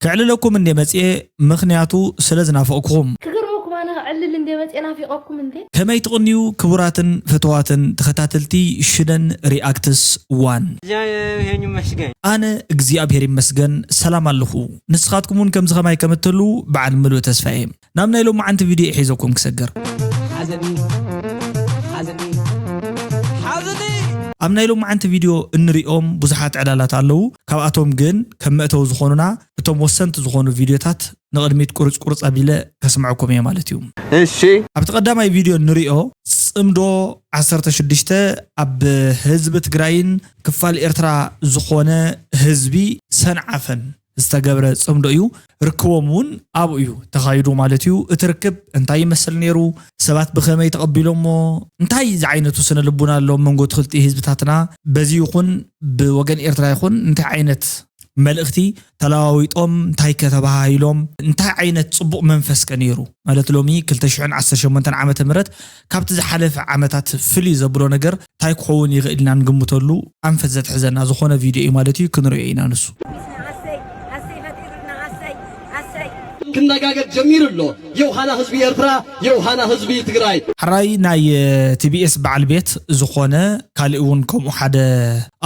ከዕልለኩም እንደ መጽኤ፣ ምኽንያቱ ስለ ዝናፈቕኩኹም። ክገርመኩም ኣነ ክዕልል እንደ መጽኤ ናፊቐኩም እንዴ። ከመይ ትቕንዩ ክቡራትን ፍትዋትን ተኸታተልቲ ሽደን ሪኣክትስ ዋን? እግዚኣብሔር ይመስገን። ኣነ እግዚኣብሔር ይመስገን ሰላም ኣለኹ። ንስኻትኩም እውን ከምዚ ኸማይ ከም እትህልዉ በዓል ምሉእ ተስፋ እየ። ናብ ናይ ሎማዓንቲ ቪድዮ ሒዘኩም ክሰግር። ሓዘኒ ሓዘኒ ሓዘኒ ኣብ ናይ ሎማዓንቲ ቪድዮ እንሪኦም ብዙሓት ዕላላት ኣለዉ። ካብኣቶም ግን ከም መእተዊ ዝኾኑና እቶም ወሰንቲ ዝኾኑ ቪድዮታት ንቕድሚት ቁርጭ ቁርጭ ኣቢለ ከስምዐኩም እየ ማለት እዩ። እሺ ኣብቲ ቀዳማይ ቪድዮ እንሪኦ ጽምዶ ዓሰርተ ሽዱሽተ ኣብ ህዝቢ ትግራይን ክፋል ኤርትራ ዝኾነ ህዝቢ ሰንዓፈን ዝተገብረ ጽምዶ እዩ። ርክቦም እውን ኣብኡ እዩ ተኻይዱ ማለት እዩ። እቲ ርክብ እንታይ ይመስል ነይሩ? ሰባት ብኸመይ ተቐቢሎሞ? እንታይ ዝዓይነቱ ስነ ልቡና ኣሎ ኣብ መንጎ እቲ ክልቲኡ ህዝብታትና? በዚ ይኹን ብወገን ኤርትራ ይኹን እንታይ ዓይነት መልእኽቲ ተለዋዊጦም? እንታይ ከ ተባሃሂሎም? እንታይ ዓይነት ጽቡቕ መንፈስ ከ ነይሩ? ማለት ሎሚ ክልተ ሽሕን ዓሰርተ ሸሞንተን ዓመተ ምህረት ካብቲ ዝሓለፈ ዓመታት ፍልይ ዘብሎ ነገር እንታይ ክኸውን ይኽእል ኢና ንግምተሉ ኣንፈት ዘትሕዘና ዝኾነ ቪድዮ እዩ ማለት እዩ። ክንሪኦ ኢና ንሱ። ኣሰይ ኣሰይ ፈጢሩልና ኣሰይ ኣሰይ ክነጋገር ጀሚሩ ኣሎ። የውሃና ህዝቢ ኤርትራ፣ የውሃና ህዝቢ ትግራይ። ሕራይ ናይ ቲቢኤስ በዓል ቤት ዝኾነ ካሊእ እውን ከምኡ ሓደ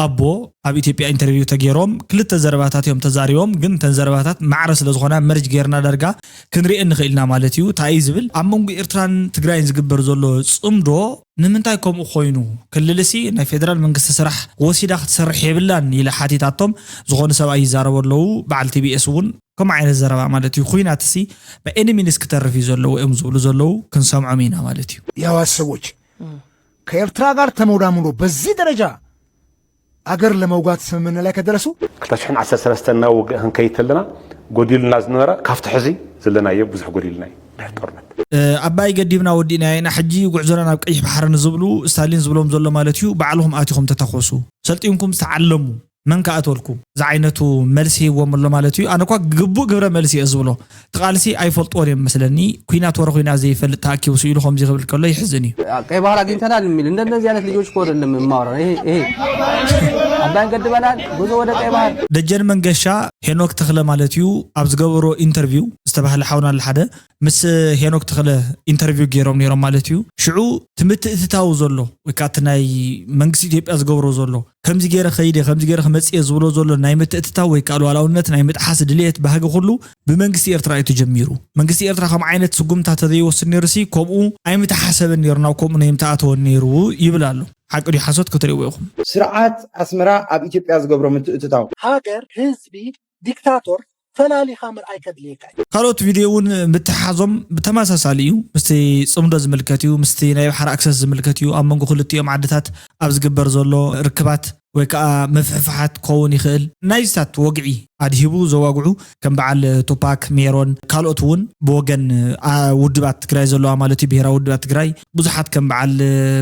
ኣቦ ኣብ ኢትዮጵያ ኢንተርቪው ተገይሮም ክልተ ዘረባታት እዮም ተዛሪቦም። ግን እተን ዘረባታት ማዕረ ስለ ዝኾና መርጅ ገይርና ዳርጋ ክንሪኦ ንኽእል ኢና ማለት እዩ። እንታይ እዩ ዝብል ኣብ መንጎ ኤርትራን ትግራይን ዝግበር ዘሎ ጽምዶ ንምንታይ ከምኡ ኮይኑ? ክልልሲ ናይ ፌደራል መንግስቲ ስራሕ ወሲዳ ክትሰርሕ የብላን ኢለ ሓቲታቶም ዝኾኑ ሰብኣይ ይዛረቡ ኣለዉ። በዓል ቲቢኤስ እውን ከምኡ ዓይነት ዘረባ ማለት እዩ። ኩናትሲ ብኤኒ ሚንስ ክተርፍ እዩ ዘለዎ እዮም ዝብሉ ዘለዉ። ክንሰምዖም ኢና ማለት እዩ። የሐዋት ሰዎች ከኤርትራ ጋር ተሞዳሙዶ በዚህ ደረጃ አገር ለመውጋት ስምምነት ላይ ከደረሱ ክልተ ሽሕን ዓሰርተ ሰለስተን ናብ ውግእ ክንከይድ ተለና ጎዲሉና ዝነበረ ካብቲ ሕዚ ዘለናዮ ብዙሕ ጎዲሉና እዩ ድሕሪ ጦርነት። ኣባይ ገዲብና ወዲእናዮ ኢና፣ ሕጂ ጉዕዞና ናብ ቀይሕ ባሕሪ ንዝብሉ ስታሊን ዝብሎም ዘሎ ማለት እዩ። ባዕልኹም ኣቲኹም ተተኮሱ፣ ሰልጢንኩም ዝተዓለሙ መን ክኣትወልኩም ዝዓይነቱ መልሲ ሂብዎም ኣሎ ማለት እዩ። ኣነ እኳ ግቡእ ግብረ መልሲ እየ ዝብሎ። እቲ ቃልሲ ኣይፈልጥዎን እዮም መስለኒ። ኩናት ወረ ኩናት ዘይፈልጥ ተኣኪቡ ስኢሉ ከምዚ ክብል ከሎ ይሕዝን እዩ። ቀይ ባህር አግኝተናል የሚል እንደነዚህ አይነት ልጆች እኮ አይደለም የማወራው። ይሄ ይሄ አባይን ገድበናል፣ ጉዞ ወደ ቀይ ባህር። ደጀን መንገሻ ሄኖክ ተኽለ ማለት እዩ ኣብ ዝገበሮ ኢንተርቪው ዝተባህለ ሓውና ኣሎ ሓደ ምስ ሄኖክ ተኽለ ኢንተርቪው ገይሮም ነይሮም ማለት እዩ። ሽዑ እቲ ምትእትታው ዘሎ ወይ ከዓ እቲ ናይ መንግስቲ ኢትዮጵያ ዝገብሮ ዘሎ ከምዚ ገይረ ከይደ ከምዚ ገይረ ክመፅእ እየ ዝብሎ ዘሎ ናይ ምትእትታው ወይ ከዓ ሉዓላውነት ናይ ምጥሓስ ድልየት ባህጊ ኩሉ ብመንግስቲ ኤርትራ እዩ ተጀሚሩ። መንግስቲ ኤርትራ ከም ዓይነት ስጉምታ ተዘይወስድ ነይሩሲ ከምኡ ኣይምተሓሰበን ነይሩ፣ ናብ ከምኡ ነይምተኣተወን ነይሩ ይብል ኣሎ። ሓቂ ድዩ ሓሶት ክትርእይዎ ኢኹም። ስርዓት ኣስመራ ኣብ ኢትዮጵያ ዝገብሮ ምትእትታው። ሃገር፣ ህዝቢ፣ ዲክታቶር ፈላሊኻ ምርኣይ ከድልየካ እዩ። ካልኦት ቪድዮ እውን ምትሓዞም ብተመሳሳሊ እዩ። ምስቲ ጽምዶ ዝምልከት እዩ፣ ምስቲ ናይ ባሕሪ ኣክሰስ ዝምልከት እዩ። ኣብ መንጎ ክልቲኦም ዓድታት ኣብ ዝግበር ዘሎ ርክባት ወይ ከዓ ምፍሕፋሓት ክኸውን ይኽእል። ናይዚታት ወግዒ ኣድሂቡ ዘዋግዑ ከም በዓል ቱፓክ፣ ሜሮን ካልኦት እውን ብወገን ውድባት ትግራይ ዘለዋ ማለት እዩ ብሄራዊ ውድባት ትግራይ ብዙሓት ከም በዓል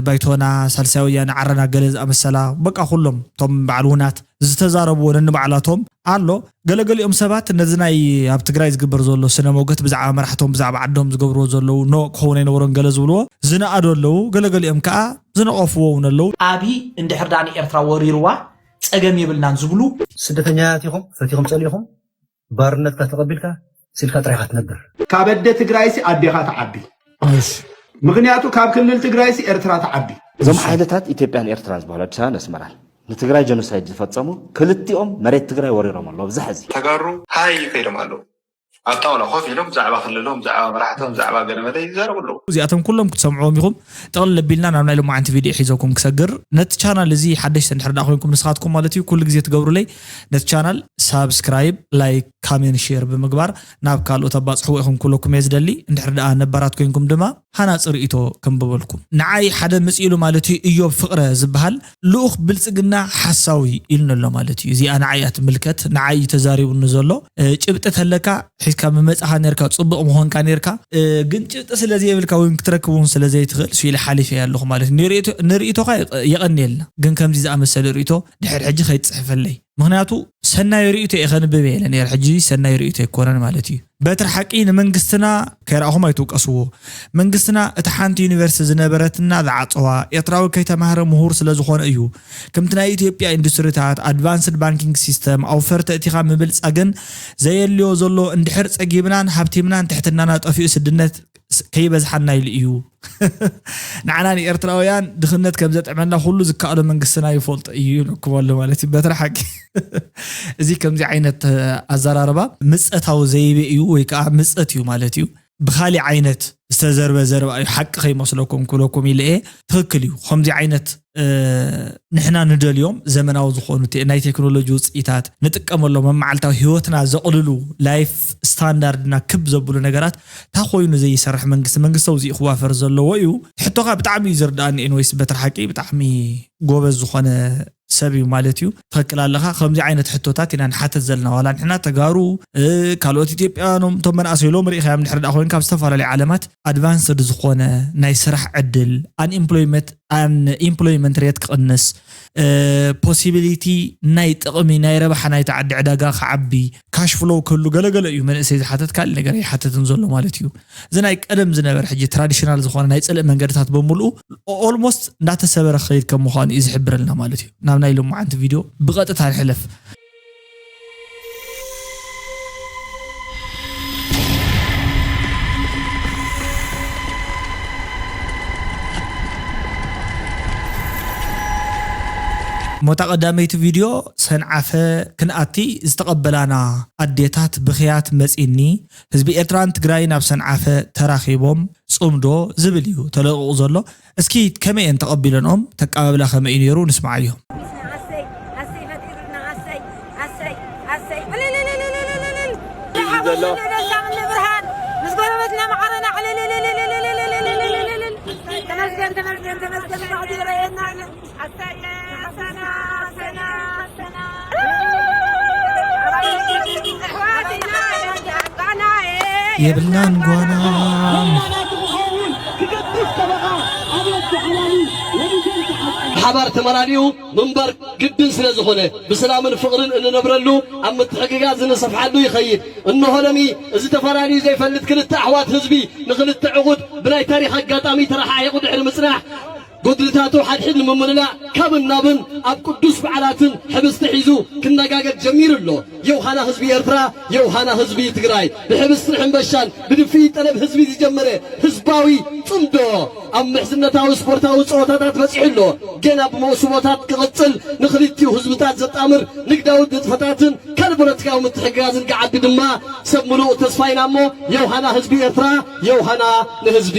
ባይቶና፣ ሳልሳይ ወያነ፣ ዓረና ገለ ዝኣመሰላ በቃ ኩሎም እቶም በዓል ውናት ዝተዛረብዎ ነንባዕላቶም ኣሎ። ገለገሊኦም ሰባት ነዚ ናይ ኣብ ትግራይ ዝግበር ዘሎ ስነ ሞገት ብዛዕባ መራሕቶም ብዛዕባ ዓዶም ዝገብርዎ ዘለዉ ኖ ክኸውን ኣይነበሮን ገለ ዝብልዎ ዝነኣዱ ኣለዉ። ገለገሊኦም ከዓ ዝነቐፍዎ እውን ኣለዉ። ኣብይ እንድሕር ዳ ንኤርትራ ወሪርዋ ጸገም የብልናን ዝብሉ ስደተኛታት ኢኹም፣ ፈቲኹም ጸሊእኹም፣ ባርነትካ ተቐቢልካ ስኢልካ ጥራይ ኢኻ ትነብር። ካብ ኣደ ትግራይሲ ኣዴኻ ትዓቢ። ምኽንያቱ ካብ ክልል ትግራይሲ ኤርትራ ትዓቢ። እዞም ሓይልታት ኢትዮጵያን ኤርትራን ዝበሃሉ ኣዲስ ኣበባን ኣስመራን ንትግራይ ጀኖሳይድ ዝፈጸሙ ክልቲኦም መሬት ትግራይ ወሪሮም ኣለዉ ኣብዚ ሕዚ። ተጋሩ ሃይ ከይዶም ኣለዉ ኣብ ጣውላ ኮፍ ኢሎም ብዛዕባ ክልሎም ብዛዕባ መራሕቶም ብዛዕባ ገለመለ ይዛረቡ ኣለዉ። እዚኣቶም ኩሎም ክትሰምዕዎም ኢኹም። ጥቕልል ኣቢልና ናብ ናይ ሎማዓንቲ ቪድዮ ሒዘኩም ክሰግር። ነቲ ቻናል እዚ ሓደሽቲ እንድሕር ደኣ ኮይንኩም ንስኻትኩም ማለት እዩ ኩሉ ግዜ ትገብሩለይ ነቲ ቻናል ሳብስክራይብ፣ ላይክ፣ ካሜን፣ ሼር ብምግባር ናብ ካልኦት ኣባጽሕዎ ኢኹም ክብለኩም እየ ዝደሊ። እንድሕር ደኣ ነባራት ኮይንኩም ድማ ሃናጺ ርእይቶ ከንብበልኩም። ንዓይ ሓደ መጺኡ ኢሉ ማለት እዩ እዮብ ፍቕረ ዝበሃል ልኡኽ ብልጽግና ሓሳዊ ኢሉኒ ኣሎ ማለት እዩ። እዚኣ ንዓይ እያ ትምልከት፣ ንዓይ እዩ ተዛሪቡኒ ዘሎ። ጭብጢ ተለካ ሒዝካ ምመጻኻ ነርካ ጽቡቕ ምኾንካ ነርካ ግን ጭብጢ ስለ ዘየብልካ ወይ ክትረክብ እውን ስለ ዘይትኽእል ስኢለ ሓሊፈ ኣለኹ ማለት እዩ። ንርእይቶኻ የቐንየልና ግን ከምዚ ዝኣመሰለ ርእይቶ ድሕር ሕጂ ከይትጽሕፈለይ። ምኽንያቱ ሰናይ ርእይቶ እየ ከንብብ እየ ኢለ ነይረ። ሕጂ ሰናይ ርእይቶ ኣይኮነን ማለት እዩ። በትሪ ሓቂ ንመንግስትና ከይረኣኹም ኣይትውቀስዎ። መንግስትና እታ ሓንቲ ዩኒቨርሲቲ ዝነበረትና ዝዓጸዋ፣ ኤርትራዊ ከይተማህረ ምሁር ስለ ዝኾነ እዩ። ከምቲ ናይ ኢትዮጵያ ኢንዱስትሪታት፣ ኣድቫንስድ ባንኪንግ ሲስተም፣ ኣውፈር ተእቲኻ ምብልጻግን ዘየልዮ ዘሎ እንድሕር ጸጊብናን ሃብቲምናን ትሕትናና ጠፊኡ ስድነት ስ- ከይበዝሓና ኢሉ እዩ። ንዓና ንኤርትራውያን ድኽነት ከም ዘጥዕመና ኩሉ ዝከኣሎ መንግስትና ይፈልጦ እዩ ይብለኩም ኣሎ ማለት እዩ። በትሪ ሓቂ እዚ ከምዚ ዓይነት ኣዘራርባ ምጸታዊ ዘይቤ እዩ ወይ ከዓ ምጸት እዩ ማለት እዩ። ብኻሊእ ዓይነት ዝተዘርበ ዘረባ እዩ፣ ሓቂ ከይመስለኩም ክብለኩም ኢለ እየ። ትኽክል እዩ። ከምዚ ዓይነት ንሕና ንደልዮም ዘመናዊ ዝኾኑ ናይ ቴክኖሎጂ ውፅኢታት ንጥቀመሎም፣ መመዓልታዊ ህይወትና ዘቕልሉ፣ ላይፍ ስታንዳርድና ክብ ዘብሉ ነገራት እንታይ ኮይኑ ዘይሰርሕ መንግስቲ መንግስቲ ውፅኢ ክዋፈር ዘለዎ እዩ። ሕቶኻ ብጣዕሚ እዩ ዝርዳእኒ። ኤንወይስ በትሪ ሓቂ ብጣዕሚ ጎበዝ ዝኾነ ሰብ እዩ ማለት እዩ። ትኽክል ኣለኻ። ከምዚ ዓይነት ሕቶታት ኢና ንሓተት ዘለና። ዋላ ንሕና ተጋሩ ካልኦት ኢትዮጵያውያን እቶም መናእሰይ ሎም ርኢኻዮም ድሕሪ ዳ ኮይንካ ኣብ ዝተፈላለዩ ዓለማት ኣድቫንስድ ዝኾነ ናይ ስራሕ ዕድል፣ ኣንኤምፕሎይመንት ሬት ክቕንስ፣ ፖሲቢሊቲ ናይ ጥቕሚ ናይ ረብሓ ናይቲ ዓዲ ዕዳጋ ክዓቢ፣ ካሽ ፍሎው ክህሉ ገለገለ እዩ መንእሰይ ዝሓተት፣ ካልእ ነገር ኣይሓተትን ዘሎ ማለት እዩ። እዚ ናይ ቀደም ዝነበረ ሕጂ ትራዲሽናል ዝኾነ ናይ ፅልእ መንገድታት በሙሉኡ ኦልሞስት እንዳተሰበረ ክኸይድ ከም ምዃኑ እዩ ዝሕብረልና ማለት እዩ። ናብ ናይ ሎማዓንቲ ቪድዮ ብቐጥታ ንሕለፍ። ሞታ ቀዳመይቲ ቪድዮ ሰንዓፈ ክንኣቲ ዝተቐበላና ኣዴታት ብኽያት መፂኒ፣ ህዝቢ ኤርትራን ትግራይን ኣብ ሰንዓፈ ተራኺቦም ፅምዶ ዝብል እዩ ተለቂቑ ዘሎ። እስኪ ከመይ እየን ተቐቢለንኦም? ተቀባብላ ከመይ እዩ ነይሩ? ንስማዓዮ። የብልናን ጓና። ሓባር ተመላሊኡ ምንባር ግድን ስለ ዝኾነ፣ ብሰላምን ፍቕርን እንነብረሉ፣ ኣብ ምትሕግጋዝ እንሰፍሓሉ ይኸይድ። እንሆ ሎሚ፣ እዚ ተፈላልዩ ዘይፈልጥ ክልተ ኣሕዋት ህዝቢ፣ ንኽልተ ዕቑድ ብናይ ታሪኽ ኣጋጣሚ ተረሓሒቑ ድሕሪ ምጽናሕ፣ ጎድልታቱ ሓድሕድ ንምምላእ ካብን ናብን ኣብ ቅዱስ በዓላትን ሕብስቲ ሒዙ ክነጋገር ጀሚሩ ኣሎ። የውሃና ህዝቢ ኤርትራ፣ የውሃና ህዝቢ ትግራይ። ብሕብስትን ሕንበሻን ብድፍኢት ጠለብ ህዝቢ ዝጀመረ ህዝባዊ ጽምዶ ኣብ ምሕዝነታዊ ስፖርታዊ ጸወታታት በጺሑ ኣሎ። ገና ብመውስቦታት ክቕጽል ንኽልቲኡ ህዝብታት ዘጣምር ንግዳዊ ንጥፈታትን ካልእ ፖለቲካዊ ምትሕግጋዝን ክዓቢ ድማ ሰብ ምሉእ ተስፋ ኢና እሞ የውሃና ህዝቢ ኤርትራ፣ የውሃና ንህዝቢ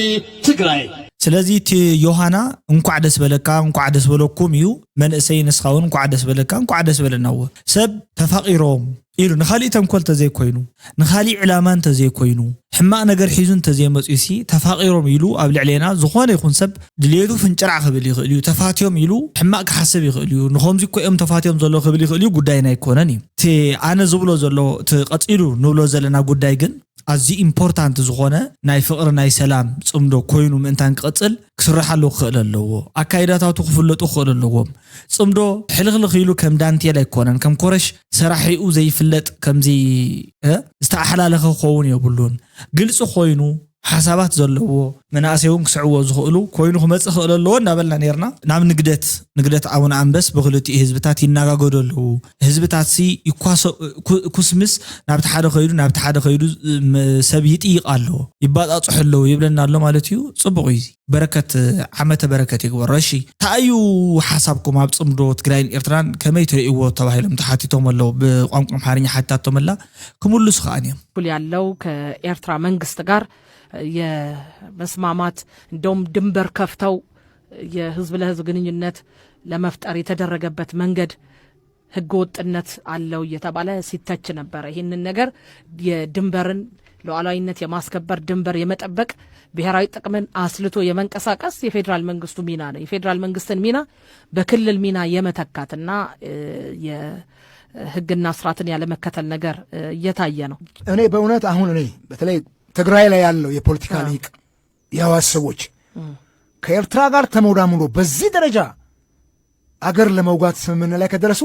ትግራይ። ስለዚ እቲ ዮሃና እንኳዕ ደስ በለካ እንኳዕ ደስ በለኩም እዩ። መንእሰይ ንስኻ እውን እንኳዕ ደስ በለካ እንኳዕ ደስ በለና። እወ ሰብ ተፋቒሮም ኢሉ ንኻሊእ ተንኮል ተዘይኮይኑ ንኻሊእ ዕላማ እንተዘይኮይኑ ሕማቕ ነገር ሒዙ እንተዘይመፅኡ ሲ ተፋቒሮም ኢሉ ኣብ ልዕሌና ዝኾነ ይኹን ሰብ ድሌቱ ፍንጭራዕ ክብል ይኽእል እዩ። ተፋትዮም ኢሉ ሕማቕ ክሓስብ ይኽእል እዩ። ንኸምዚ እኮ እዮም ተፋትዮም ዘሎ ክብል ይኽእል እዩ። ጉዳይና ኣይኮነን እዩ። እቲ ኣነ ዝብሎ ዘሎ እቲ ቀፂሉ ንብሎ ዘለና ጉዳይ ግን ኣዝዩ ኢምፖርታንት ዝኾነ ናይ ፍቕሪ ናይ ሰላም ፅምዶ ኮይኑ ምእንታን ክቕፅል ክስርሓሉ ክኽእል ኣለዎ። ኣካይዳታቱ ክፍለጡ ክኽእል ኣለዎም። ፅምዶ ሕልኽልኽ ኢሉ ከም ዳንቴል ኣይኮነን፣ ከም ኮረሽ ሰራሒኡ ዘይፍለጥ ከምዚ ዝተኣሓላለኸ ክኸውን የብሉን። ግልፂ ኮይኑ ሓሳባት ዘለዎ መናእሰይ እውን ክስዕዎ ዝኽእሉ ኮይኑ ክመፅእ ክእል ኣለዎ እናበልና ነርና። ናብ ንግደት ንግደት ኣቡነ ኣንበስ ብክልቲኡ ህዝብታት ይናጋገዱ ኣለዉ። ህዝብታት ሲ ኩስምስ ናብቲ ሓደ ከይዱ ናብቲ ሓደ ከይዱ ሰብ ይጥይቕ ኣሎ ይባፃፅሑ ኣለዉ ይብለና ኣሎ ማለት እዩ። ፅቡቕ እዩ። በረከት ዓመተ በረከት ይግበሮ። እሺ እንታይ እዩ ሓሳብኩም ኣብ ፅምዶ ትግራይን ኤርትራን ከመይ ትርእይዎ ተባሂሎም ተሓቲቶም ኣለዉ። ብቋንቋ ኣምሓርኛ ሓቲታቶም ኣላ ክምልሱ ከኣን እዮም። ያለው ከኤርትራ መንግስት ጋር የመስማማት እንደውም ድንበር ከፍተው የህዝብ ለህዝብ ግንኙነት ለመፍጠር የተደረገበት መንገድ ህገ ወጥነት አለው እየተባለ ሲተች ነበረ። ይህንን ነገር የድንበርን ሉዓላዊነት የማስከበር ድንበር የመጠበቅ ብሔራዊ ጥቅምን አስልቶ የመንቀሳቀስ የፌዴራል መንግስቱ ሚና ነው። የፌዴራል መንግስትን ሚና በክልል ሚና የመተካትና የህግና ስርዓትን ያለመከተል ነገር እየታየ ነው። እኔ በእውነት አሁን እኔ በተለይ ትግራይ ላይ ያለው የፖለቲካ ሊቅ የሐዋሳ ሰዎች ከኤርትራ ጋር ተሞዳሙዶ በዚህ ደረጃ አገር ለመውጋት ስምምነት ላይ ከደረሱ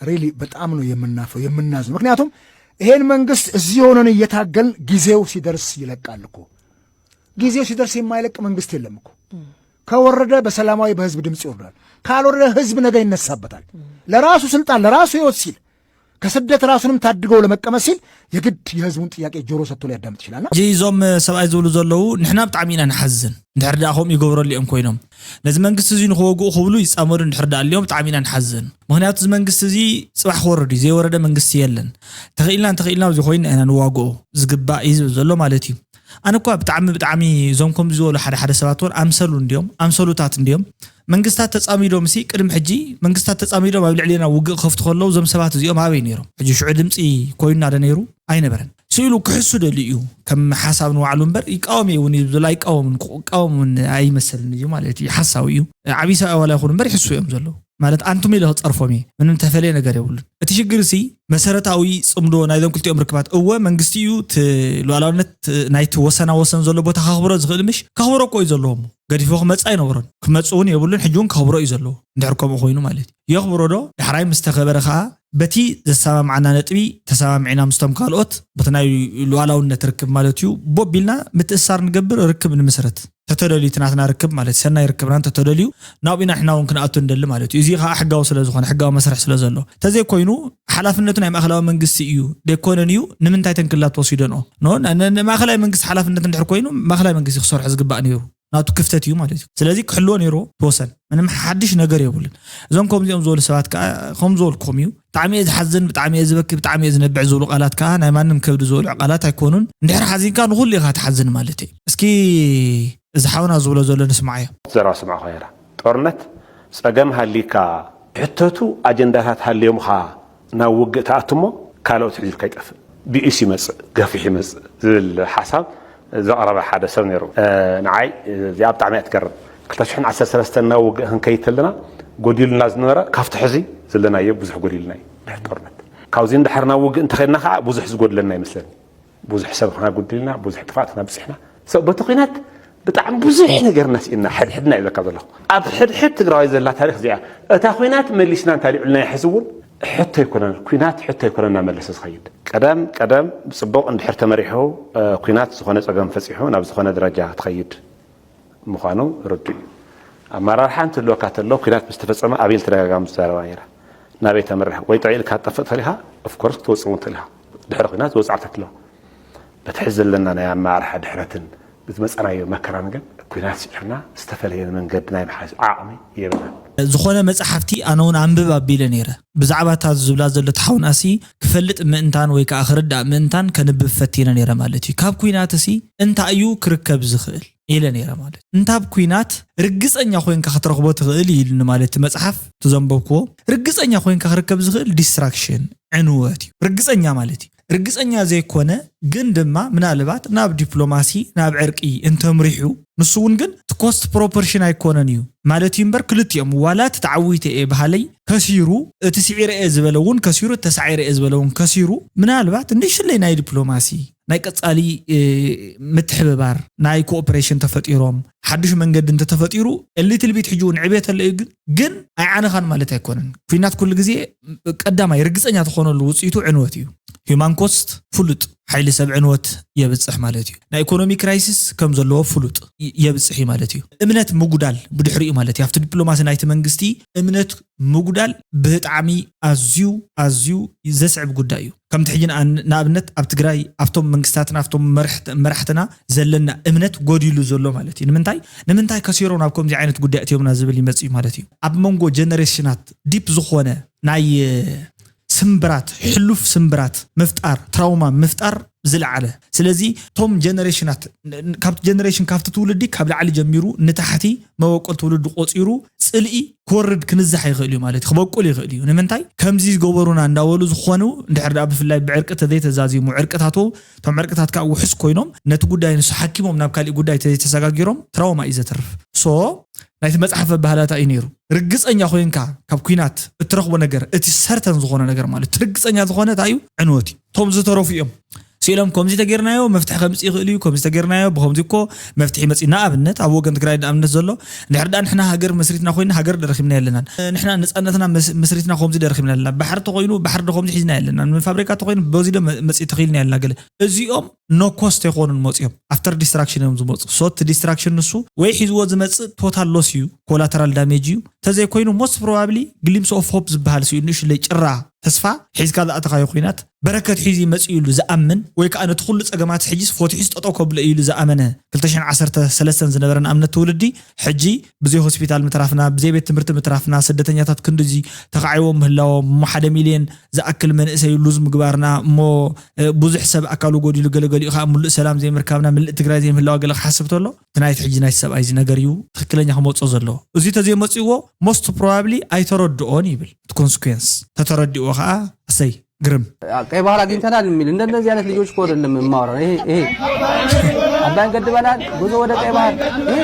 ሪሊ በጣም ነው የምናፍረው የምናዝነው። ምክንያቱም ይሄን መንግስት እዚህ ሆነን እየታገልን ጊዜው ሲደርስ ይለቃል እኮ። ጊዜው ሲደርስ የማይለቅ መንግስት የለም እኮ። ከወረደ በሰላማዊ በህዝብ ድምፅ ይወርዳል። ካልወረደ ህዝብ ነገ ይነሳበታል። ለራሱ ስልጣን ለራሱ ህይወት ሲል ከስደት ራሱንም ታድገው ለመቀመጥ ሲል የግድ የህዝቡን ጥያቄ ጆሮ ሰጥቶ ሊያዳምጥ ይችላልና። እዞም ሰብኣይ ዝብሉ ዘለዉ ንሕና ብጣዕሚ ኢና ንሓዝን። እንድሕር ደኣ ከምኡ ይገብረሉ እዮም ኮይኖም ነዚ መንግስቲ እዚ ንክወግኡ ክብሉ ይፃመዱ እንድሕር ደኣ ኣልዮም ብጣዕሚ ኢና ንሓዝን። ምክንያቱ እዚ መንግስቲ እዚ ፅባሕ ክወርድ እዩ፣ ዘይወረደ መንግስቲ የለን። ተኽኢልና እንተኽኢልና እዚ ኮይና ኢና ንዋግኦ ዝግባእ እዩ ዝብል ዘሎ ማለት እዩ። ኣነ እኳ ብጣዕሚ ብጣዕሚ እዞም ከምዚ ዝበሉ ሓደ ሓደ ሰባት እውን ኣምሰሉ እንዲዮም ኣምሰሉታት እንዲዮም። መንግስታት ተፃሚዶም ሲ ቅድሚ ሕጂ መንግስታት ተፃሚዶም ኣብ ልዕሌና ውግእ ክኸፍቱ ከለዉ እዞም ሰባት እዚኦም ኣበይ ነይሮም? ሕጂ ሽዑ ድምፂ ኮይኑና ዶ ነይሩ? ኣይነበረን። ስኢሉ ክሕሱ ደልዩ እዩ ከም ሓሳብ ንባዕሉ እምበር ይቃወም እየ እውን እዩ ዝብል ኣይቃወምን ክቃወም እውን ኣይመስልን እዩ ማለት እዩ ሓሳዊ እዩ። ዓብዪ ሰብኣይ ዋላ ይኹን እምበር ይሕሱ እዮም ዘለዉ ማለት ኣንቱም ኢለ ክፀርፎም እየ ምንም ተፈለየ ነገር የብሉን። እቲ ሽግር ሲ መሰረታዊ ፅምዶ ናይዞም ክልቲኦም ርክባት እወ መንግስቲ እዩ እቲ ሉዓላውነት ናይቲ ወሰና ወሰን ዘሎ ቦታ ከኽብሮ ዝኽእል ምሽ ከኽብሮ እኮ እዩ ዘለዎም። ገዲፎ ክመፅእ ኣይነበሮን ክመፅእ እውን የብሉን ሕጂ እውን ከኽብሮ እዩ ዘለዎ። እንድሕር ከምኡ ኮይኑ ማለት እዩ የኽብሮ ዶ ዳሕራይ ምስ ተኸበረ ከዓ በቲ ዘሰማምዓና ነጥቢ ተሰማሚዕና ምስቶም ካልኦት በቲ ናይ ሉዓላውነት ርክብ ማለት እዩ ቦቢልና ምትእሳር ንገብር ርክብ ንምስረት ተተደልዩ እቲ ናትና ርክብ ማለት ሰናይ ርክብና እንተተደልዩ ናብኡ ኢና ንሕና እውን ክንኣቱ ንደሊ ማለት እዩ። እዚ ከዓ ሕጋዊ ስለ ዝኾነ ሕጋዊ መስርሕ ስለ ዘሎ እንተዘይኮይኑ ሓላፍነቱ ናይ ማእኸላዊ መንግስቲ እዩ ደይኮነን እዩ ንምንታይ ተንክላ ትወሲደንኦ ኖ ን- ን- ንማእኸላይ መንግስቲ ሓላፍነት እንድሕር ኮይኑ ማእኸላይ መንግስቲ ክሰርሖ ዝግባእ ነይሩ ናቱ ክፍተት እዩ ማለት እዩ። ስለዚ ክሕልዎ ነይሩ ትወሰን ምንም ሓድሽ ነገር የብሉን። እዞም ከምዚኦም ዝበሉ ሰባት ከዓ ከም ዝበልኩም እዩ ብጣዕሚ እየ ዝሓዝን ብጣዕሚ እየ ዝበኪ ብጣዕሚ እየ ዝነብዕ ዝብሉ ቃላት ከዓ ናይ ማንም ከብዲ ዝበልዑ ቃላት ኣይኮኑን። እንድሕር ሓዚንካ ንኩሉ ኢኻ ትሓዝን ማለት እዩ። እስኪ እዚ ሓውና ዝብሎ ዘሎ ንስማዓዮ። ዘረባ ስምዓ ኮይራ ጦርነት ፀገም ሃሊካ ሕተቱ ኣጀንዳታት ሃልዮምኻ ናብ ውግእ ትኣቱ እሞ ካልኦት ሒዙልካ ይጠፍእ። ብኢሱ ይመፅእ፣ ገፊሑ ይመፅእ ዝብል ሓሳብ ዘቕረበ ሓደ ሰብ ነይሩ። ንዓይ እዚኣ ብጣዕሚ እያ ትገርም። ክልተ ሽሕን ዓሰርተ ሰለስተን ናብ ውግእ ክንከይድ ተለና ጎዲሉና ዝነበረ ካብቲ ሕዚ ዘለናዮ ብዙሕ ጎዲሉና እዩ። ድሕሪ ጦርነት ካብዚ እንድሕር ናብ ውግእ እንተኸድና ከዓ ብዙሕ ዝጎድለና ይመስለኒ። ብዙሕ ሰብ ኸና ጉድልና ብዙሕ ጥፍኣት ኸና ብፅሕና ሰብ በቲ ኹናት ብጣዕሚ ብዙሕ ነገር እናስኢና ሕድሕድና እዩ ዘለካ ዘለኹ ኣብ ሕድሕድ ትግራዋይ ዘላ ታሪክ እዚኣ እታ ኹናት መሊስና እንታሊዑልና ሕዚ እውን ሕቶ ኣይኮነን ኩናት ሕቶ ኣይኮነን እናመለሰ ዝኸይድ ቀደም ቀደም ብፅቡቕ እንድሕር ተመሪሑ ኩናት ዝኾነ ፀገም ፈፂሑ ናብ ዝኾነ ደረጃ ትኸይድ ምዃኑ ርዱእ እዩ። ኣመራርሓ እንትህልወካ ተሎ ኩናት ምስ ተፈፀመ ኣብየ ተደጋጋሚ ዝዛረባ ነይረ። ናበይ ተምርሕ ወይ ጥዕይ ኢልካ ትጠፍእ ተሊኻ ኦፍኮርስ ክትወፅእ እውን ተሊኻ ድሕሪ ኩናት ዝወፅእ ዓርታት ኣለዋ። በቲ ሕዚ ዘለና ናይ ኣመራርሓ ድሕረትን ብዝመፀናዮ መከራን ግን ኩናት ስዒርና ዝተፈለየ መንገዲ ናይ ምሓዝ ዓቕሚ የብልናን። ዝኾነ መፅሓፍቲ ኣነ እውን ኣንብብ ኣቢለ ነይረ ብዛዕባ እታ ዝብላ ዘሎ ተሓውናሲ ክፈልጥ ምእንታን ወይ ከዓ ክርዳእ ምእንታን ከንብብ ፈቲነ ነይረ ማለት እዩ። ካብ ኩናትሲ እንታይ እዩ ክርከብ ዝኽእል? ኢለ ነይረ ማለት እንታብ ኩናት ርግፀኛ ኮይንካ ክትረኽቦ ትኽእል እዩ ኢሉኒ ማለት እቲ መፅሓፍ እቲ ዘንበብክዎ ርግፀኛ ኮይንካ ክርከብ ዝኽእል ዲስትራክሽን ዕንወት እዩ ርግፀኛ ማለት እዩ ርግፀኛ ዘይኮነ ግን ድማ ምናልባት ናብ ዲፕሎማሲ ናብ ዕርቂ እንተምሪሑ ንሱ እውን ግን እቲ ኮስት ፕሮፖርሽን ኣይኮነን እዩ ማለት እዩ እምበር ክልቲኦም ዋላ እቲ ተዓዊተ እየ በሃለይ ከሲሩ እቲ ስዒረ እየ ዝበለ እውን ከሲሩ እቲ ተሳዒረ እየ ዝበለ እውን ከሲሩ ምናልባት ንእሽለይ ናይ ዲፕሎማሲ ናይ ቀፃሊ ምትሕብባር ናይ ኮኦፕሬሽን ተፈጢሮም ሓዱሽ መንገዲ እንተተፈጢሩ ሊትል ቢት ሕጂ እውን ዕቤት ኣሎ እዩ ግን ግን ኣይዓነኻን ማለት ኣይኮነን ኩናት ኩሉ ግዜ ቀዳማይ ርግፀኛ ትኾነሉ ውፅኢቱ ዕንወት እዩ human cost ፍሉጥ ሓይሊ ሰብ ዕንወት የብፅሕ ማለት እዩ ናይ ኢኮኖሚ ክራይሲስ ከም ዘለዎ ፍሉጥ የብፅሕ እዩ ማለት እዩ እምነት ምጉዳል ብድሕሪኡ ማለት እዩ ኣብቲ ዲፕሎማሲ ናይቲ መንግስቲ እምነት ምጉዳል ብጣዕሚ ኣዝዩ ኣዝዩ ዘስዕብ ጉዳይ እዩ። ከምቲ ሕጂ ንኣብነት ኣብ ትግራይ ኣብቶም መንግስታትና ኣብቶም መራሕትና ዘለና እምነት ጎዲሉ ዘሎ ማለት እዩ። ንምንታይ ንምንታይ ከሲሮም ናብ ከምዚ ዓይነት ጉዳይ እትዮምና ዝብል ይመፅእ እዩ ማለት እዩ። ኣብ መንጎ ጀነሬሽናት ዲፕ ዝኾነ ናይ ስምብራት ሕሉፍ ስምብራት ምፍጣር ትራውማ ምፍጣር ዝለዓለ ስለዚ እቶም ጀነሬሽናት ካብቲ ጀነሬሽን ካብቲ ትውልዲ ካብ ላዕሊ ጀሚሩ ንታሕቲ መበቆል ትውልዲ ቆፂሩ ፅልኢ ክወርድ ክንዛሕ ይኽእል እዩ ማለት ክበቁል ይኽእል እዩ ንምንታይ ከምዚ ዝገበሩና እንዳበሉ ዝኾኑ እንድሕር ደኣ ብፍላይ ብዕርቂ ተዘይተዛዚሙ ዕርቅታቱ እቶም ዕርቅታት ከዓ ውሕስ ኮይኖም ነቲ ጉዳይ ንሱ ሓኪሞም ናብ ካሊእ ጉዳይ ተዘይተሰጋጊሮም ትራውማ እዩ ዘትርፍ ሶ ናይቲ መፅሓፍ ኣባህላታ እዩ ነይሩ ርግፀኛ ኮይንካ ካብ ኩናት እትረኽቦ ነገር እቲ ሰርተን ዝኾነ ነገር ማለት ርግፀኛ ዝኾነ እንታይ እዩ ዕንወት እዩ እቶም ዝተረፉ እዮም ስኢሎም ከምዚ ተጌርናዮ መፍትሒ ከምፅእ ይኽእል እዩ፣ ከምዚ ተጌርናዮ ብከምዚ እኮ መፍትሒ መፅእ። ንኣብነት ኣብ ወገን ትግራይ ንኣብነት ዘሎ እንድሕር ደኣ ንሕና ሃገር መስሪትና ኮይና ሃገር ደረኺብና የለናን። ንሕና ነፃነትና መስ- መስሪትና ከምዚ ደረኺብና የለና። ባሕሪ ተኮይኑ ባሕሪ ዶ ከምዚ ሒዝና የለናን። ፋብሪካ ተኮይኑ በዚ ዶ መ- መፅእ ተኽኢልና የለና። ገለ እዚኦም no cost ኣይኮኑን መፅኦም፣ after destruction እዮም ዝመፁ። So እቲ destruction ንሱ ወይ ሒዝዎ ዝመፅእ total loss እዩ፣ collateral damage እዩ። ተዘይኮይኑ most probably glimpse of hope ዝበሃል ስዩ ንእሽለይ ጭራ ተስፋ ሒዝካ ዝኣተኻዮ ኩናት በረከት ሒዙ ይመፅእ ኢሉ ዝኣምን ወይ ከዓ ነቲ ኩሉ ፀገማት ሕጂስ ፈትሒስ ጠጠው ከብሎ ኢሉ ዝኣመነ ክልተ ሽሕን ዓሰርተ ሰለስተን ዝነበረ ንኣብነት ትውልዲ ሕጂ ብዘይ ሆስፒታል ምትራፍና፣ ብዘይ ቤት ትምህርቲ ምትራፍና፣ ስደተኛታት ክንድዚ ተኻዒቦም ምህላዎም፣ እሞ ሓደ ሚልዮን ዝኣክል መንእሰይ ሉዝ ምግባርና፣ እሞ ብዙሕ ሰብ ኣካሉ ጎዲሉ፣ ገለገሊኡ ከዓ ምሉእ ሰላም ዘይምርካብና፣ ምልእ ትግራይ ዘይምህላዋ ገለ ክሓስብ ተሎ እቲ ናይቲ ሕጂ ናይቲ ሰብኣይ እዚ ነገር እዩ ትክክለኛ ክመፅኦ ዘለዎ። እዚ ተዘይመፅእዎ most probably ኣይተረድኦን ይብል እቲ ኮንስኩንስ። ተተረድእዎ ከዓ እሰይ ግርም። ቀይ ባህር አግኝተናል የሚል እንደነዚህ አይነት ልጆች እኮ አይደለም የማወራው። ይሄ ይሄ አባይን ገድበናል፣ ጉዞ ወደ ቀይ ባህር። ይሄ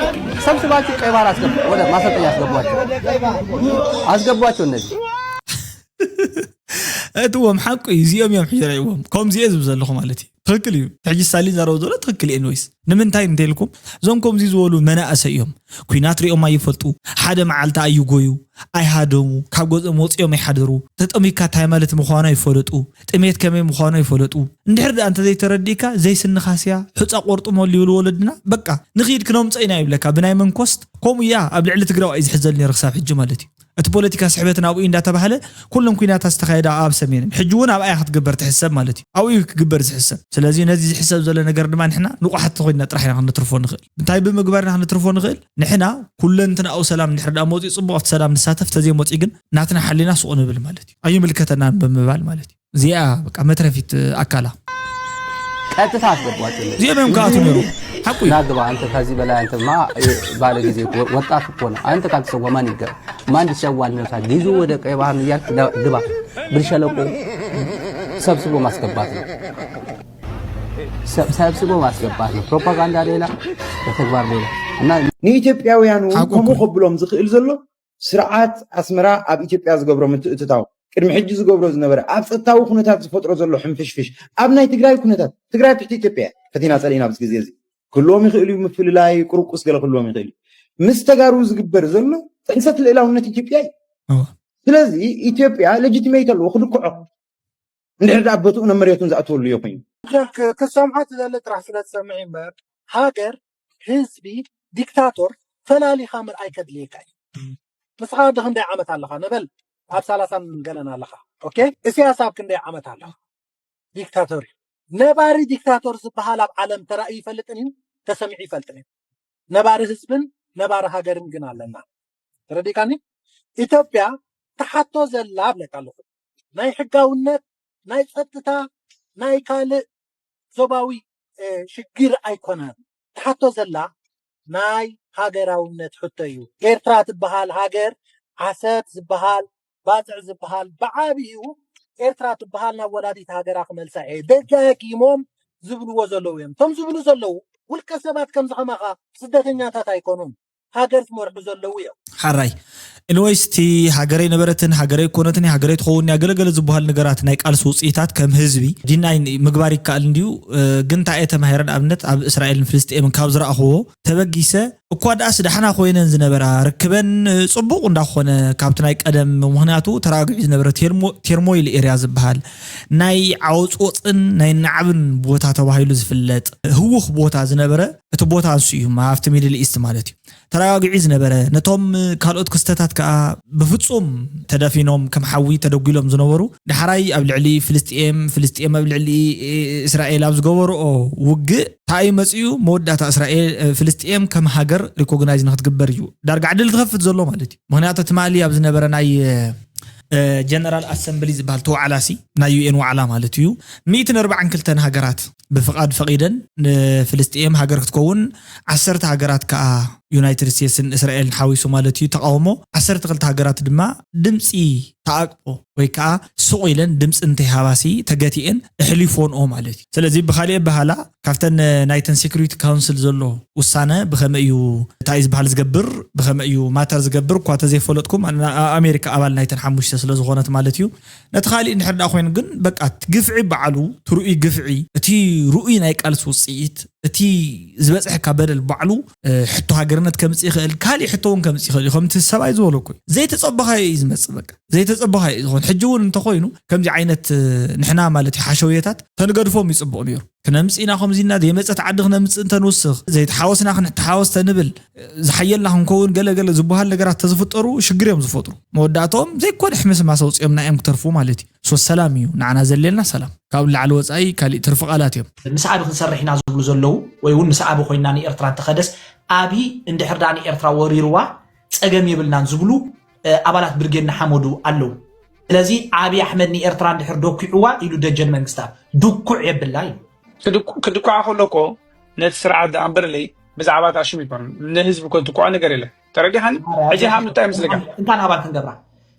ሰብስባችሁ ቀይ ባህር አስገቡ፣ ወደ ማሰልጠኛ አስገቧቸው፣ አስገቧቸው። እነዚህ እትዎም ሓቁ እዩ። እዚኦም እዮም ሕጂ ርእዎም ከምዚ እየ ዝብ ዘለኹ ማለት እዩ። ትክክል እዩ። ሕጂ ሳሊ ዘረቡ ዘሎ ትክክል እዩ። Anyways ንምንታይ እንተልኩም እዞም ከምዚ ዝበሉ መናእሰ እዮም። ኩናት ሪኦም ኣይፈልጡ፣ ሓደ መዓልቲ ኣይጎዩ፣ ኣይሃደሙ፣ ካብ ገዝኦም ወፂኦም ኣይሓደሩ። ተጠሚካ እንታይ ማለት ምዃኑ ኣይፈለጡ፣ ጥሜት ከመይ ምዃኑ ኣይፈለጡ። እንድሕር ደኣ እንተዘይተረዲእካ ዘይስንኻስያ ሑፃ ቆርጥመሉ ይብሉ ወለድና። በቃ ንኽይድ ክነምፀ ኢና ይብለካ ብናይ መንኮስት። ከምኡ እያ ኣብ ልዕሊ ትግራዋይ እዩ ዝሕዘል ነይሩ ክሳብ ሕጂ ማለት እዩ። እቲ ፖለቲካ ስሕበት ናብኡ እንዳተባህለ ኩሎም ኩናታት ዝተኻየደ ኣብ ሰሜን ሕጂ እውን ኣብኣ ክትግበር ትሕሰብ ማለት እዩ። ኣብኡ ክግበር ዝሕሰብ። ስለዚ ነዚ ዝሕሰብ ዘሎ ነገር ድማ ንሕና ንቑሓት ተኮይንና ጥራሕ ኢና ክንትርፎ ንኽእል። እንታይ ብምግባር ኢና ክንትርፎ ንኽእል? ንሕና ኩለንትናኡ ሰላም እንድሕር ደኣ መፂኡ ፅቡቕ ኣብቲ ሰላም ንሳተፍ፣ ተዘይመፂኡ ግን ናትና ሓሊና ስቕ ንብል ማለት እዩ። ኣይምልከተናን ብምባል ማለት እዩ። እዚኣ በቃ መትረፊት ኣካላ ቀጥታ አስገቧቸው። እዚኦም እዮም ክኣቱ ነይሩ። ሓቁ እዩ። ና ግባ አንተ፣ ከዚህ በላይ አንተማ ባለ ጊዜ ወጣት እኮ ነው። አንተ ካልተሰዋ ማን ይገባ? ማን ሊሰዋ ነው? ይዞ ወደ ቀይ ባህር እያልክ ግባ። ብር ሸለቆ ሰብስቦ ማስገባት ነው። ሰብ- ሰብስቦ ማስገባት ነው። ፕሮፓጋንዳ ሌላ፣ በተግባር ሌላ። እና ንኢትዮጵያውያኑ ሓቁ ከምኡ እኮ። ከብሎም ዝኽእል ዘሎ ስርዓት ኣስመራ ኣብ ኢትዮጵያ ዝገብሮ ምትእትታው፣ ቅድሚ ሕጂ ዝገብሮ ዝነበረ፣ ኣብ ጸጥታዊ ኩነታት ዝፈጥሮ ዘሎ ሕንፍሽፍሽ፣ ኣብ ናይ ትግራይ ኩነታት፣ ትግራይ ኣብ ትሕቲ ኢትዮጵያ እያ፣ ፈቲና ጸሊእና ኣብዚ ግዜ እዚ ክህልዎም ይኽእል እዩ፣ ምፍልላይ ቁርቁስ ገለ ክህልዎም ይኽእል እዩ። ምስ ተጋሩ ዝግበር ዘሎ ጥሕሰት ልእላውነት ኢትዮጵያ እዩ። እወ። ስለዚ ኢትዮጵያ ሌጂቲሜት ኣለዎ ክልክዖ፣ እንድሕር ደኣ በትኡ ነመሬቱን ዝኣትወሉ እዮ ኮይኑ። ክሰምዖ ትደሊ ጥራሕ ስለ ትሰምዕ እምበር፣ ሃገር፣ ህዝቢ፣ ዲክታቶር ፈላሊኻ ምርኣይ ከድልየካ እዩ። ንስኻ ወዲ ክንደይ ዓመት ኣለኻ ንበል፣ ኣብ ሰላሳን ገለን ኣለኻ። ኦኬ፣ እስያስ ኣብ ክንደይ ዓመት ኣለኻ? ዲክታቶር እዩ። ነባሪ ዲክታቶር ዝበሃል ኣብ ዓለም ተራእዩ ይፈልጥን እዩ ተሰሚዑ ይፈልጥን እዩ። ነባሪ ህዝብን ነባሪ ሃገርን ግን ኣለና። ተረዲእካኒ? ኢትዮጵያ ትሓቶ ዘላ እብለካ ኣለኹ፣ ናይ ሕጋውነት፣ ናይ ጸጥታ፣ ናይ ካልእ ዞባዊ ሽግር ኣይኮነን። ትሓቶ ዘላ ናይ ሃገራውነት ሕቶ እዩ። ኤርትራ ትበሃል ሃገር፣ ዓሰብ ዝበሃል፣ ባጽዕ ዝበሃል፣ ብዓቢኡ ኤርትራ ትበሃል ናብ ወላዲት ሃገራ ክመልሳ እየ። ደጋጊሞም ዝብልዎ ዘለዉ እዮም። እቶም ዝብሉ ዘለዉ ውልቀ ሰባት ከምዚ ከማኻ ስደተኛታት ኣይኮኑን። ሃገር ዝመርሑ ዘለዉ እዮም። ሓራይ Anyways እቲ ሃገረይ ነበረትን ሃገረይ ኮነትን ሃገረይ ትኸውን እያ ገለገለ ዝበሃል ነገራት ናይ ቃልሲ ውፅኢታት ከም ህዝቢ ዲናይ ምግባር ይከኣል እንድዩ። ግን እንታይ እየ ተማሂረ ንኣብነት ኣብ እስራኤልን ፍልስጤምን ካብ ዝረኣኽዎ ተበጊሰ እኳ ደኣስ ዳሕና ኮይነን ዝነበራ ርክበን ፅቡቕ እንዳኾነ ካብቲ ናይ ቀደም ምክንያቱ ተራጊዑ ዝነበረ ቴርሞይል ኤርያ ዝበሃል ናይ ዓወፅወፅን ናይ ናዕብን ቦታ ተባሂሉ ዝፍለጥ ህውኽ ቦታ ዝነበረ እቲ ቦታ ንሱ እዩ ኣብቲ ሚድል ኢስት ማለት እዩ ተረጋጊዑ ዝነበረ ነቶም ካልኦት ክስተታት ከዓ ብፍፁም ተደፊኖም ከም ሓዊ ተደጒሎም ዝነበሩ ዳሕራይ ኣብ ልዕሊ ፍልስጥኤም ፍልስጥኤም ኣብ ልዕሊ እስራኤል ኣብ ዝገበርኦ ውግእ ታዩ መፅኡ መወዳእታ እስራኤል ፍልስጥኤም ከም ሃገር ሪኮግናይዝ ንክትግበር እዩ ዳርጋ ዕድል ዝኸፍት ዘሎ ማለት እዩ ምክንያቱ ትማሊ ኣብ ዝነበረ ናይ ጀነራል ኣሰምብሊ ዝበሃል ተዋዕላሲ ናይ ዩኤን ዋዕላ ማለት እዩ ሚእትን ኣርባዓን ክልተን ሃገራት ብፍቓድ ፈቒደን ንፍልስጥኤም ሃገር ክትከውን ዓሰርተ ሃገራት ከዓ ዩናይትድ ስቴትስን እስራኤልን ሓዊሱ ማለት እዩ ተቃውሞ። ዓሰርተ ክልተ ሃገራት ድማ ድምፂ ተኣቅቦ ወይ ከዓ ስቕ ኢለን ድምፂ እንተይሃባሲ ተገቲኤን ኣሕሊፎንኦ ማለት እዩ። ስለዚ ብካሊእ ኣበሃላ ካብተን ናይተን ሴኩሪቲ ካውንስል ዘሎ ውሳነ ብኸመይ እዩ እንታይ እዩ ዝበሃል ዝገብር፣ ብኸመይ እዩ ማተር ዝገብር እኳ ተዘይፈለጥኩም፣ ኣብ ኣሜሪካ ኣባል ናይተን ሓሙሽተ ስለ ዝኾነት ማለት እዩ። ነቲ ካሊእ እንድሕር ደኣ ኮይኑ ግን በቃ እቲ ግፍዒ ባዕሉ ትርኡይ ግፍዒ፣ እቲ ርኡይ ናይ ቃልሲ ውፅኢት፣ እቲ ዝበፅሐካ በደል ባዕሉ ሕቶ ሃገርነት ከምፅእ ይኽእል፣ ካሊእ ሕቶ እውን ከምፅእ ይኽእል እዩ። ከምቲ ሰብኣይ ዝበለኩ ዘይተፀበኻዮ እዩ ዝመፅእ። በቃ ዘይተፀበኻዮ እዩ ዝኾን። ሕጂ እውን እንተኾይኑ ከምዚ ዓይነት ንሕና ማለት እዩ ሓሸውየታት ተንገድፎም ይፅቡቕ ነይሩ። ክነምፅእ ኢና ከምዚ ኢና፣ ዘይመፀት ዓዲ ክነምፅእ እንተንውስኽ፣ ዘይተሓወስና ክንተሓወስ ተንብል፣ ዝሓየልና ክንከውን ገለ ገለ ዝበሃል ነገራት ተዝፍጠሩ ሽግር እዮም ዝፈጥሩ። መወዳእቶም ዘይኮነ ሕምስ ማሰ ውፅኦምና እዮም ክተርፉ ማለት እዩ። ሶ ሰላም እዩ ንዓና ዘሌልና ሰላም። ካብ ላዕሊ ወፃኢ ካሊእ ትርፊ ቃላት እዮም። ምስ ኣቢ ክንሰርሕ ኢና ዝብሉ ዘለዉ ወይ እውን ምስ ኣቢ ኮይና ንኤርትራ እንተኸደስ ኣቢ እንድሕር ዳ ንኤርትራ ወሪርዋ ፀገም የብልናን ዝብሉ ኣባላት ብርጌድ ንሓመዱ ኣለዉ። ስለዚ ኣቢ ኣሕመድ ንኤርትራ እንድሕር ደኩዕዋ ኢሉ ደጀን መንግስታ ድኩዕ የብላ ኢሉ። ክድኩዓ ከሎ እኮ ነቲ ስርዓት ደኣ እምበርለይ ብዛዕባ እታ ሽም ይኮን ንህዝቢ እኮ ዝድኩዖ ነገር የለን። ተረዲኻኒ? ሕጂ ሃም እንታይ ይመስለካ? እንታ ንሃባል ክንገብራ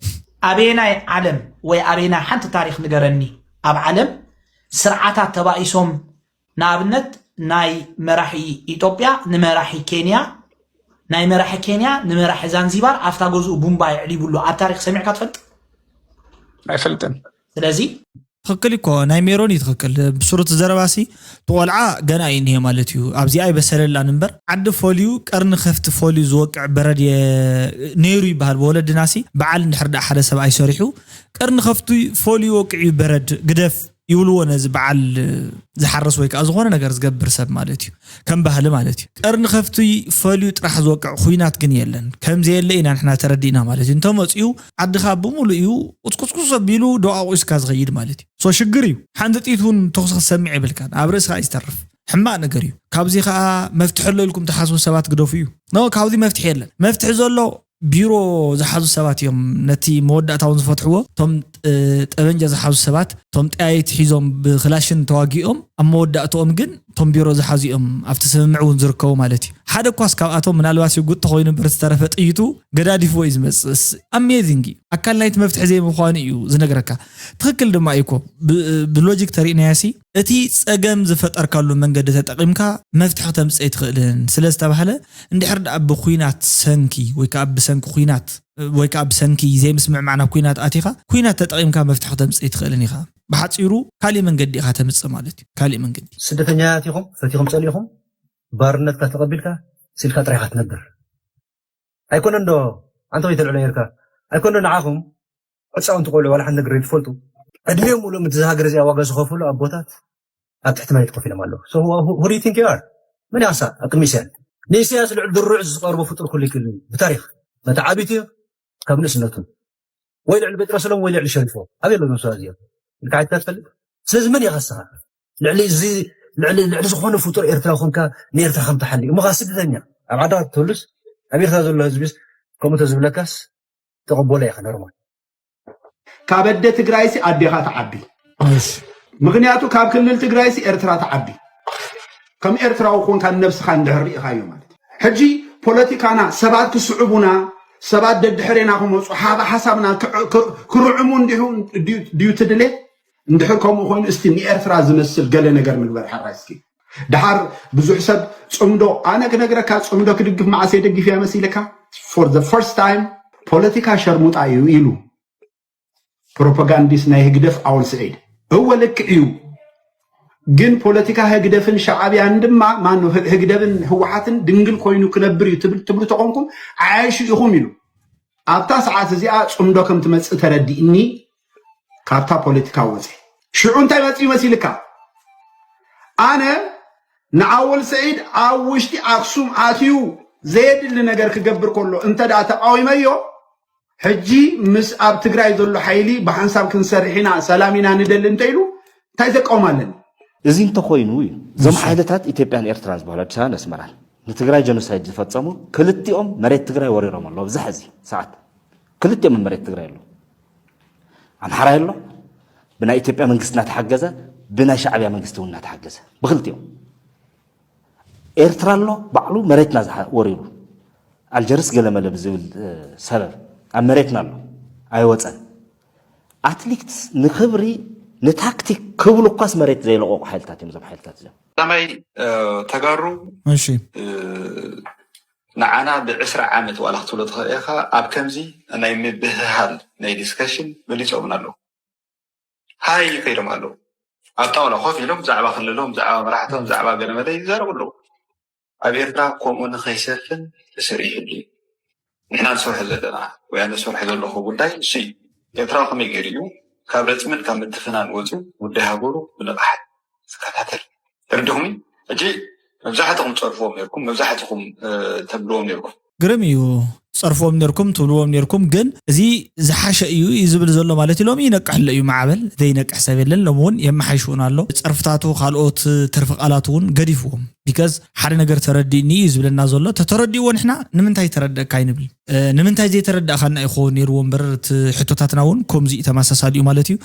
ኣበየናይ ዓለም ወይ ኣበየናይ ሓንቲ ታሪክ ንገረኒ ኣብ ዓለም ስርዓታት ተባኢሶም ንኣብነት ናይ መራሒ ኢትዮጵያ ንመራሒ ኬንያ ናይ መራሒ ኬንያ ንመራሒ ዛንዚባር ኣብታ ገዝኡ ቡምባ የዕሊቡሉ ኣብ ታሪክ ሰሚዕካ ትፈልጥ? ኣይፈልጥን። ስለዚ ትኽክል እኮ ናይ ሜሮን እዩ ትኽክል። ብስሩ እቲ ዘረባሲ እቲ ቆልዓ ገና እዩ እኒሄ ማለት እዩ። ኣብዚኣ ኣይበሰለላን እምበር ዓዲ ፈልዩ ቀርኒ ከፍቲ ፈልዩ ዝወቅዕ በረድ እየ ነይሩ ይበሃል ብወለድናሲ። በዓል እንድሕር ደኣ ሓደ ሰብኣይ ሰሪሑ ቀርኒ ከፍቲ ፈልዩ ወቅዕ እዩ በረድ ግደፍ ይብልዎ ነዚ በዓል ዝሓርስ ወይ ከዓ ዝኾነ ነገር ዝገብር ሰብ ማለት እዩ። ከም ባህሊ ማለት እዩ። ቀርኒ ከፍቲ ፈልዩ ጥራሕ ዝወቅዕ ኹናት ግን የለን። ከም ዘየለ ኢና ንሕና ተረዲእና ማለት እዩ። እንተመፅኡ ዓድኻ ብምሉእ እዩ ቁፅቁፅቁፅ ኣቢሉ ደቓቑ እስካ ዝኸይድ ማለት እዩ። ሶ ሽግር እዩ። ሓንቲ ጥይት እውን ተኹሲ ክትሰምዕ የብልካን። ኣብ ርእስኻ እዩ ዝተርፍ። ሕማቕ ነገር እዩ። ካብዚ ከዓ መፍትሒ ኣሎ ኢልኩም ትሓስቡ ሰባት ግደፉ እዩ። ኖ ካብዚ መፍትሒ የለን። መፍትሒ ዘሎ ቢሮ ዝሓዙ ሰባት እዮም ነቲ መወዳእታ እውን ዝፈትሕዎ። እቶም ጠበንጃ ዝሓዙ ሰባት እቶም ጠያይቲ ሒዞም ብክላሽን ተዋጊኦም ኣብ መወዳእትኦም ግን እቶም ቢሮ ዝሓዙ እዮም ኣብቲ ስምምዕ እውን ዝርከቡ ማለት እዩ። ሓደ እኳስ ካብኣቶም ምናልባት ይጉጥ ተኮይኑ እምበር ዝተረፈ ጥይቱ ገዳዲፍዎ እዩ ዝመፅእ። ኣሜዚንግ እዩ። ኣካል ናይቲ መፍትሒ ዘይምኳኑ እዩ ዝነግረካ። ትክክል ድማ እዩ እኮ ብሎጂክ ተሪእናያሲ እቲ ፀገም ዝፈጠርካሉ መንገዲ ተጠቂምካ መፍትሒ ክተምፅእ ኣይትኽእልን ስለዝተባህለ እንድሕር ደኣ ብኩናት ሰንኪ ወይ ከዓ ብሰንኪ ኩናት ወይ ከዓ ብሰንኪ ዘይምስምዕማዕ ናብ ኩናት ኣቲኻ ኩናት ተጠቂምካ መፍትሒ ክተምፅእ ኣይትኽእልን ኢኻ። ብሓፂሩ ካሊእ መንገዲ ኢኻ ተምፅእ ማለት እዩ። ካሊእ መንገዲ። ስደተኛታት ኢኹም ፈቲኹም ፀሊእኹም ባርነትካ ተቐቢልካ ስኢልካ ጥራይ ኢኻ ትነብር። ኣይኮነን ዶ ኣንተ ወይ ተልዕሎ ነርካ ኣይኮነ ንዓኹም ሕፃውንቲ ቆልዑ ዋላ ሓንቲ ነገር ይትፈልጡ ዕድሜኦም ሙሉእ ምትዛ ሃገር እዚኣ ዋጋ ዝኸፍሉ ኣቦታት ኣብ ትሕቲ መሬት ኮፍ ኢሎም ኣለዉ። So who, who do you think you are? መን ኢኻ ንስኻ ኣብ ቅድሚ ኢሳያስ? ንኢሳያስ ልዕሊ ድሩዕ ዝቐርቦ ፍጡር ኩሉ ይክእል እዩ ብታሪኽ ነቲ ዓቢቱ ካብ ንእስነቱ ወይ ልዕሊ ቤጥሮስሎም ወይ ልዕሊ ሸሪፎ ኣበይ ኣለዉ እዞም ሰባት እዚኦም ኢልካ ዓይትካ ትፈልጥ? ስለዚ መን ኢኻ ንስኻ ልዕሊ እዚ ልዕሊ ልዕሊ ዝኾነ ፍጡር ኤርትራ ኮንካ ንኤርትራ ከም ትሓሊ እሞ ኸዓ ስደተኛ ኣብ ዓድኻ ትህሉስ ኣብ ኤርትራ ዘሎ ህዝቢስ ከምኡ ተዝብለካስ ተቐበሎ ኢኻ ኖርማል። ካብ ኣደ ትግራይሲ ኣዴኻ ትዓቢ። ምኽንያቱ ካብ ክልል ትግራይሲ ኤርትራ ትዓቢ። ከም ኤርትራዊ ኮንካ ንነብስኻ እንድሕር ርኢኻዮ ማለት እዩ። ሕጂ ፖለቲካና ሰባት ክስዕቡና፣ ሰባት ደድሕሬና ክመፁ፣ ሓሳብና ክርዕሙ እንዲሁ ድዩ ትድሌ? እንድሕር ከምኡ ኮይኑ እስቲ ንኤርትራ ዝመስል ገለ ነገር ንግበር ሓራይ እስኪ። ደሓር ብዙሕ ሰብ ፅምዶ ኣነ ክነግረካ ፅምዶ ክድግፍ መዓስ የደግፍ እያ መሲልካ? For the first time ፖለቲካ ሸርሙጣ እዩ ኢሉ ፕሮፓጋንዲስት ናይ ህግደፍ ኣወል ስዒድ። እወ ልክዕ እዩ። ግን ፖለቲካ ህግደፍን ሻዕብያን ድማ ማኑ ህግደፍን ህወሓትን ድንግል ኮይኑ ክነብር እዩ ትብል ትብሉ ተኾንኩም ዓያሹ ኢኹም ኢሉ። ኣብታ ሰዓት እዚኣ ፅምዶ ከም ትመፅእ ተረዲእኒ ካብታ ፖለቲካ ወፀ። ሽዑ እንታይ መፅኡ መሲልካ? ኣነ ንኣወል ስዒድ ኣብ ውሽጢ ኣክሱም ኣትዩ ዘየድሊ ነገር ክገብር ከሎ እንተ ደኣ ተቃዊመዮ ሕጂ ምስ ኣብ ትግራይ ዘሎ ሓይሊ ብሓንሳብ ክንሰርሕ ኢና ሰላም ኢና ንደሊ እንተ ኢሉ እንታይ ዘቃውም ኣለኒ? እዚ እንተኾይኑ እዩ እዞም ሓይልታት ኢትዮጵያን ኤርትራን ዝበሃሉ ኣዲስ ኣበባን ኣስመራን ንትግራይ ጀኖሳይድ ዝፈጸሙ ክልቲኦም መሬት ትግራይ ወሪሮም ኣለዉ ኣብዚ ሕዚ ሰዓት ክልቲኦም መሬት ትግራይ ኣለዉ ኣምሓራይ ኣሎ ብናይ ኢትዮጵያ መንግስቲ እናተሓገዘ ብናይ ሻዕብያ መንግስቲ እውን እናተሓገዘ ብክልቲኦም ኤርትራ ኣሎ ባዕሉ መሬትና ወሪሩ ኣልጀርስ ገለመለ ብዝብል ሰበብ ኣብ መሬትና ኣሎ ኣይወፀን። ኣትሊክትስ ንክብሪ ንታክቲክ ክብሉ እኳስ መሬት ዘይለቀቁ ሓይልታት እዮም እዞም ሓይልታት እዚኦም። ቀዳማይ ተጋሩ እሺ ንዓና ብዕስራ ዓመት ዋላ ክትብሎ ትኽእል ኢኻ ኣብ ከምዚ ናይ ምብህሃል ናይ ዲስከሽን በሊፆምና ኣለዉ። ሃይ ከይዶም ኣለዉ። ኣብ ጣውላ ኮፍ ኢሎም ብዛዕባ ክልሎም፣ ብዛዕባ መራሕቶም፣ ብዛዕባ ገለመለ ይዛረቡ ኣለዉ። ኣብ ኤርትራ ከምኡ ንኸይሰፍን ተሰሪሑ ይህሉ እዩ። ንሕና ንሰርሖ ዘለና ወይ ኣነ ዝሰርሖ ዘለኹ ጉዳይ እሱ እዩ። ኤርትራዊ ከመይ ገይሩ እዩ ካብ ረፅምን ካብ ምትፍናን ወፂኡ ጉዳይ ሃገሩ ብንቕሓት ዝከታተል? ተረዲኹም? ሕጂ መብዛሕትኹም ትፀርፍዎም ነርኩም፣ መብዛሕትኹም ተብልዎም ነርኩም። ግርም እዩ። ትፀርፍዎም ነርኩም፣ ትብልዎም ነርኩም፣ ግን እዚ ዝሓሸ እዩ እዩ ዝብል ዘሎ ማለት እዩ። ሎሚ ይነቅሕ ኣሎ እዩ ማዕበል፣ ዘይነቅሕ ሰብ የለን። ሎሚ እውን የመሓይሽ እውን ኣሎ። ፀርፍታቱ ካልኦት ትርፊ ቃላት እውን ገዲፍዎም። ቢካዝ ሓደ ነገር ተረዲእኒ እዩ ዝብለና ዘሎ። ተተረዲእዎ ንሕና ንምንታይ ተረደእካ ኣይንብል። ንምንታይ ዘይተረዳእካና እዩ ክኸውን ነይርዎ እምበር እቲ ሕቶታትና እውን ከምዚ እዩ ተመሳሳሊ እዩ ማለት እዩ።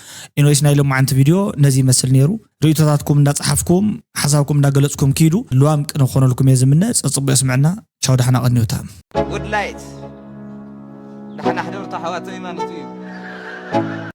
ኢኖይስ ናይ ሎማዓንቲ ቪድዮ ነዚ ይመስል ነይሩ። ርእቶታትኩም እንዳፀሓፍኩም ሓሳብኩም እንዳገለፅኩም ኪዱ። ልዋም ቅነ ክኾነልኩም እየ ዝምነ። ፀፅቡ የስምዕና። ቻው፣ ዳሕና ቀንዩታ። ጉድ ላይት ዳሕና ሕደሩ ኣሕዋተይ ማለት እዩ።